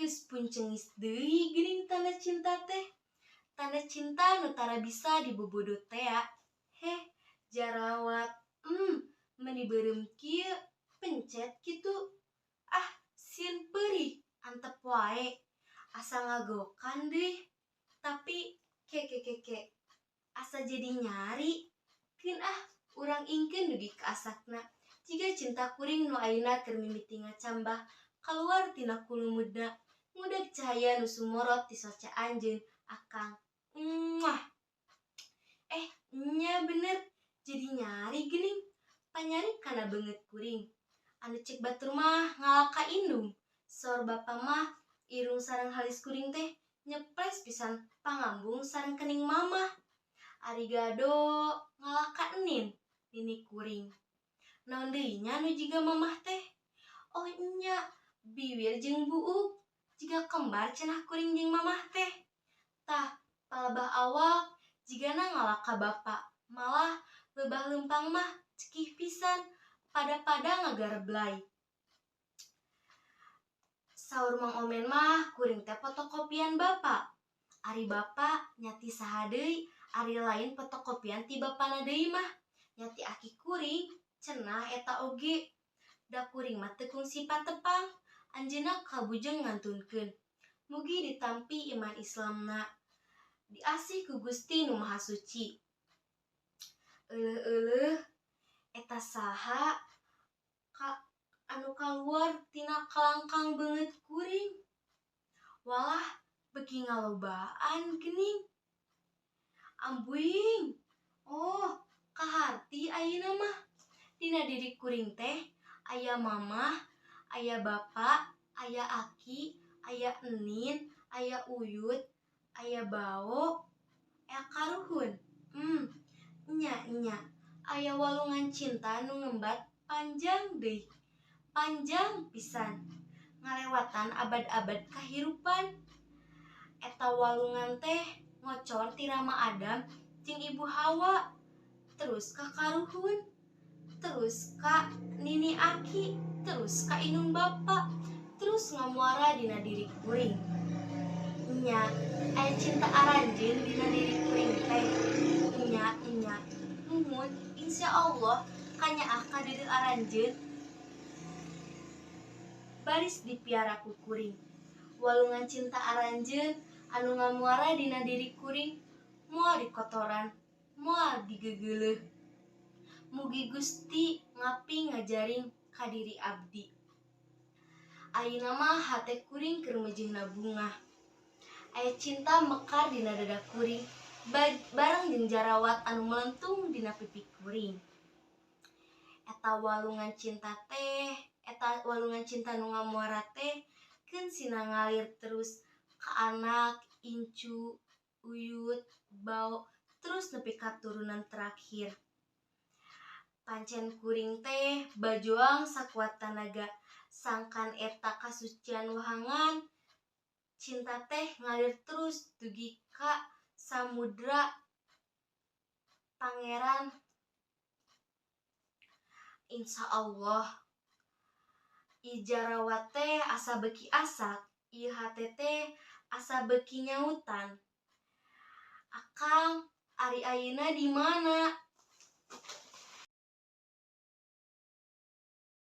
Geus puncengis deui geuning tanda cinta teh. Tanda cinta nu tara bisa dibobodo tea. Heh, jarawat. Meni beureum kieu, pencet kitu. Ah, sieun peurih, antep wae. Asa ngagokan deui. Tapi ke ke ke ke. Asa jadi nyari. Keun ah, urang ingkeun dugi ka asakna. Jiga cinta kuring nu ayeuna keur mimiti ngacambah kaluar tina kulumudna, ngudag cahaya nu sumorot ti soca anjeun, Akang. Muah. Eh, nya bener, jadi nyari geuning. Panyari kana beungeut kuring. Anu cek batur mah ngalah ka indung. Saur bapa mah irung sareng halis kuring teh nyeples pisan pangambung sareng kening mamah. Ari gado ngalah ka enin, nini kuring. Naon deui nya nu jiga mamah teh? Oh nya, biwir jeung buuk. Jiga kembar cenah kuring jeung mamah teh. Tah, palebah awak jigana ngalah ka bapa. Malah lebah leumpang mah cekih pisan, pada-pada ngagareblay. Saur Mang Omen mah kuring teh fotokopian bapa. Ari bapa nya ti saha deui, ari lain fotokopian ti bapana deui mah. Nya ti aki kuring, cenah eta oge. Da kuring mah teu kungsi patepang, anjeunna kabujeng ngantunkeun. Mugi ditampi iman Islamna. Diasih ku Gusti Nu Maha Suci. Euleuh-euleuh, eta saha ka anu kaluar tina kalangkang beungeut kuring? Walah, beuki ngalobaan geuning. Ambuing. Oh, kaharti ayeuna mah. Dina diri kuring teh aya mamah, aya bapa, aya aki, aya enin, aya uyut, aya bao, aya karuhun. Nya nya, aya walungan cinta nu ngembat panjang deui. Panjang pisan. Ngalewatan abad-abad kahirupan. Eta walungan teh ngocor ti Rama Adam jeung Ibu Hawa, terus ka karuhun, terus ka nini aki, terus ka indung bapa, terus ngamuara dina diri kuring. Nya, aya cinta aranjeun dina diri kuring teh. Nya nya, muhun insya Allah kanyaah ka deudeuh aranjeun baris dipiara ku kuring. Walungan cinta aranjeun anu ngamuara dina diri kuring moal dikotoran, moal digegeuleuh. Mugi Gusti ngaping ngajaring ka diri abdi. Ayeuna mah hate kuring keur meujeuhna bungah. Aya cinta mekar dina dada kuring, bareng jeung jarawat anu melentung dina pipi kuring. Eta walungan cinta teh, eta walungan cinta nu ngamuara teh keun sina ngalir terus ka anak, incu, uyut, bao, terus nepi ka turunan terakhir. Pancen kuring teh bajoang sakuat tanaga, sangkan eta kasucian wahangan cinta teh ngalir terus dugi ka samudra Pangeran. Insya Allah. Ieu jarawat teh asa beuki asak, ieu hate teh asa beuki nyautan. Akang, ari ayeuna di mana?